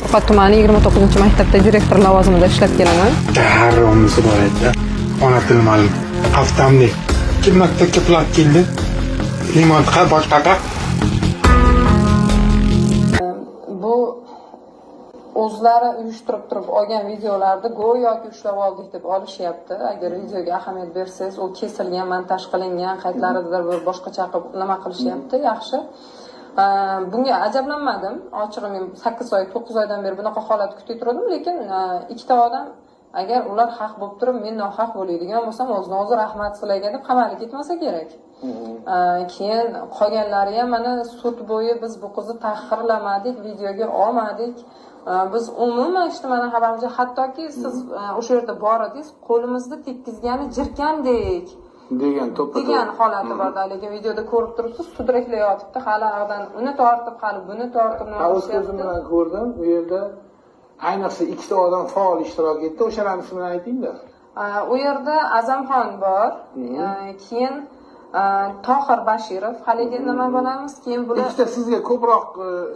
Furqat tumani 29-maktabda direktor lavozimida ishlab kelaman. Haromisi bor edi. Ona tili ma'lum. Haftamlik. Kim maktabga pul olib keldi? Limon boshqa. Bu o'zlari uyushtirib turib olgan videolarni go'yoki ushlab oldik deb olishyapti. Agar videoga ahamiyat bersangiz, u kesilgan, montaj qilingan, qaytlaridir bir boshqacha qilib nima qilishyapti. Yaxshi. Bunga ajablanmadim. Ochig'i, men 8 oy, 9 oydan beri bunaqa holat kutib turdim, lekin ikkita odam agar ular haq bo'lib turib, men nohaq bo'ladigan bo'lsam, o'zini o'zi rahmat sizlarga deb qamalib ketmasa kerak. Keyin qolganlari ham mana sud bo'yi biz bu qizni tahqirlamadik, videoga olmadik. Biz umuman hech nimadan xabarimiz yo'q. Hattoki siz o'sha yerda bor edingiz, qo'limizda tekkizgani jirkandek degan to'ppa degan holati borda, lekin videoda ko'rib turibsiz, sudraklayotibdi, hali ag'dan uni tortib, hali buni tortib nima O'z ko'zim qilishyapti. bilan ko'rdim. U yerda ayniqsa ikkita odam faol ishtirok etdi. O'shalarni ismini aytingda. U yerda Azamxon bor, keyin Tohir Bashirov, haligi nima bo'lamiz, keyin bular Ikkita sizga ko'proq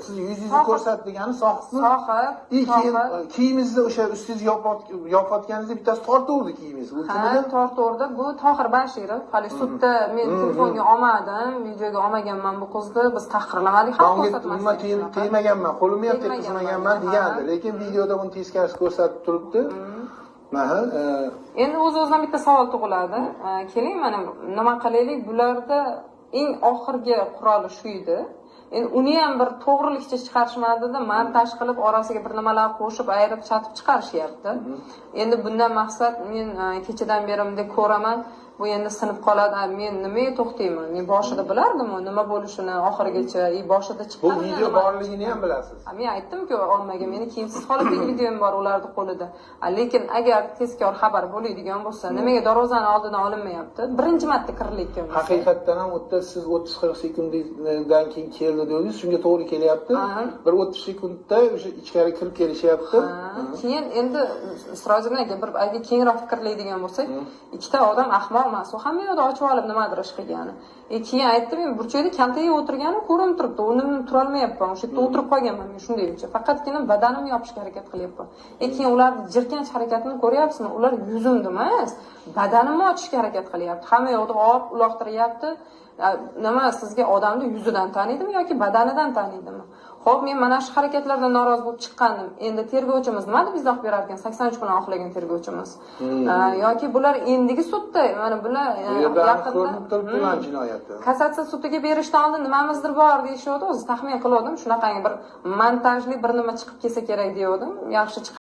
sizni yuzingizni Sohib. ko'rsatdi degani Sohibmi? Sohib, И keyin Tohir. Kiyimingizni o'sha ustingizni yopayotganingizda bittasi tortuvdi kiyimingizni. U kim Ha, edi? tortuvdi. Bu Tohir Bashirov. Hali sudda men telefonga olmadim, videoga olmaganman bu qizni. Biz tahqirlamadik, Man ham unga ko'rsatmasdik umuman shunaqa. tegmaganman, qo'limni ham Tegmaganman, tekkizmaganman ha. degandi. Lekin videoda buni teskarisi ko'rsatib turibdi. Aha, Endi o'z o'zidan bitta savol tug'iladi. Keling, mana nima qilaylik? Bularda eng oxirgi quroli shu edi. Endi uni ham bir to'g'rilikcha chiqarishmadida, montaj qilib, orasiga bir nimalar qo'shib, ayirib, chatib chiqarishyapti. Endi bundan maqsad, men kechadan beri bunday ko'raman, bu endi sinib qoladi. Men nimaga to'xtayman? Men boshida bilardim u nima bo'lishini oxirigacha, и boshida Bu chiqqan video borligini ham bilasiz. Men aytdim-ku ommaga, meni kiyimsiz holatdagi videom bor ularni qo'lida. Lekin agar tezkor xabar bo'ladigan bo'lsa, nimaga darvozani oldidan olinmayapti? Birinchi marta kirilayotgan bo'lsa. Haqiqatdan ham u yerda siz 30-40 sekunddan keyin keldi dedingiz, shunga to'g'ri kelyapti. Bir 30 sekundda o'sha ichkari kirib kelishyapti. Keyin endi Sirojiddin aka, bir agar kengroq fikrlaydigan bo'lsak, ikkita odam ahmoq emas, u hamma yoqda ochib olib nimadir ish qilgani. Keyin aytdim, men burchakda kaltaga o'tirganim ko'rinib turibdi, o'rnimdan turolmayapman, o'sha yerda o'tirib qolganman men shundaycha, faqatgina badanimni yopishga harakat qilyapman. Keyin ularni jirkanch harakatini ko'ryapsizmi? Ular yuzimni emas, badanimni ochishga harakat qilyapti, hamma yoqda olib uloqtiryapti. Nima sizga odamni yuzidan taniydimi yoki badanidan taniydimi? Ho'p, men mana shu harakatlardan norozi bo'lib chiqqandim. Endi tergovchimiz nima deb izoh berar ekan? 83 bilan oqlagan tergovchimiz. Yoki bular endigi sudda, mana bular Bu yerda aniq yaqinda ko'rinib turibdi mana jinoyati. Kassatsiya sudiga berishdan oldin nimamizdir bor deyishyapti. O'zi taxmin qilgandim, shunaqangi bir montajli bir nima chiqib kelsa kerak deyavdim. Yaxshi chiqib